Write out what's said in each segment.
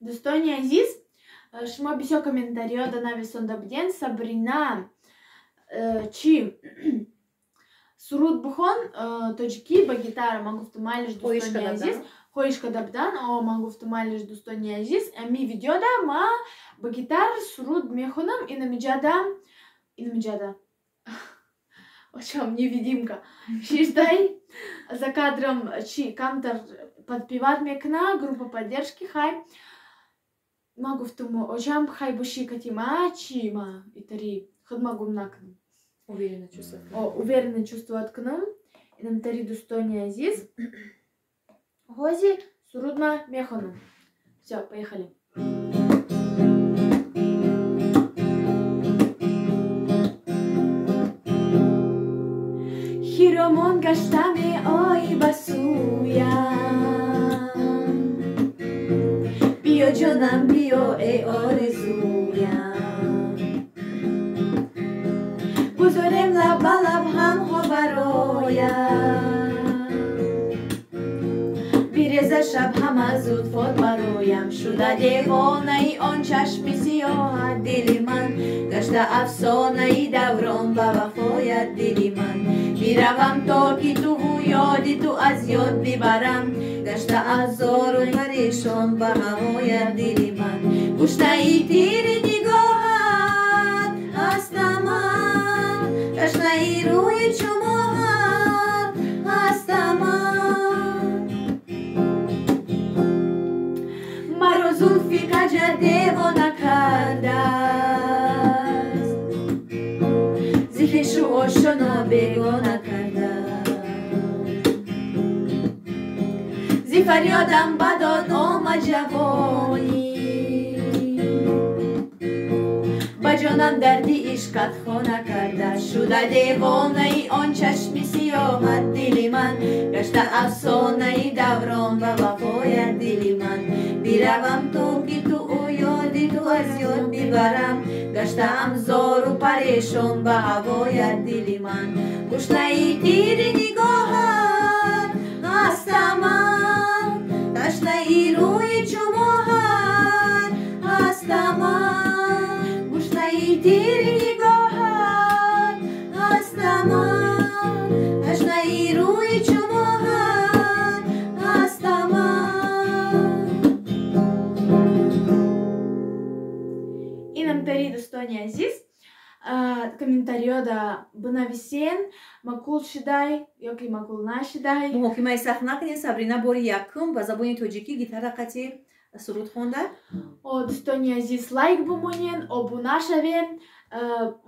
Дӯстони азиз, шумо бисёр комментариҳо да нависонда буден. Сабрина, чӣ суруд бихон тоҷикӣ ба гитара. Ман гуфтам, майлиш, дӯстони азиз, хоҳиш карда будан. О, ман гуфтам, майлиш, дӯстони азиз, ами видеода ма ба гитар суруд мехонам. Инамиҷада, инамиҷада очам невидимка шиштай за кадром, чи камтар подпевать мекуна, группа поддержки. Хай, ман гуфтам, очам, хай боши кати ма, чи ма итари худма гум накунам. Уверенно чувствовать. Уверенно чувствовать кунам. Инамтари, дӯстони азиз, ҳози сурудма мехонам. Все, поехали. Хиромон гашта меоӣ ба сӯям, биё, ҷонам, биё, эй орзуям. Гузорем лаб ба лаб ҳамҳо бароям, биреза шаб ҳама зуд фот бароям. Шуда девонаи он чашми сиёҳат дили ман, гашта афсонаи даврон ба вафоят дили ман. Биравам то ки туву ёди ту аз ёд бибарам, гашта азору парешон ба ҳавоят дили ман. Гуштаи тири нигоҳат ҳастаман, ташнаи рӯи чумоҳат ҳастаман. Маро зулфи каҷа девона кардааст, зи хешу ошоно бегона кардааст. Зи фарёдам бадод омад ҷавонӣ, ба ҷонам дарди ишқат хона карда. Шуда девонаи он чашми сиёҳат дили ман, гашта афсонаи даврон ба вафоят дили ман. Биравам то ки ту ёди ту аз ёд бибарам, гаштаам зору парешон ба ҳавоят дили ман. Гушнаи тири нигоҳат ҳастаман, ташнаи рӯи чумоҳат ҳастаман. Гушнаи тири нигоҳат ҳастаман, ташнаи рӯи чумоҳат ҳастаман. Инамтари, дӯстони азиз, комментариёда бинависен, маъқул шидай ёки маъқул нашидай. Муҳокимаи сахт накунед. Сабрина бори якум ба забони тоҷикӣ гитара қати суруд хонда. О, дӯстони азиз, лайк бимонен, обуна шавен.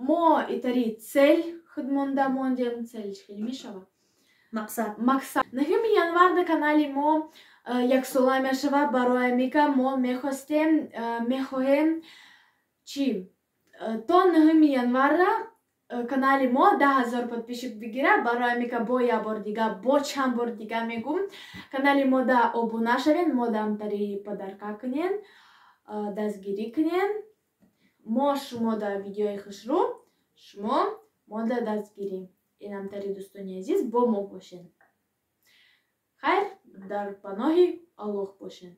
Мо итари цель худ монда мондем. Цель чӣ хеле мешавад? Мақсад. Мақсад. 9 январда канали мо яксола мешавад. Барои амика мо мехостем, мехоҳем, чӣ, то 9 январра канали мо 10 000 подписчик бигира. Барои амика бо як бор дига, бо чанд бор дига мегум, канали мо да обуна шавен, мо дамтари подарка кунен, дастгирӣ кунен. Мо шумо да видеои хушрӯ, шумо мо да дастгирӣ. Инамтари, дӯстони азиз, бо мо бошен. Хайр, дар паноҳи Аллоҳ бошен.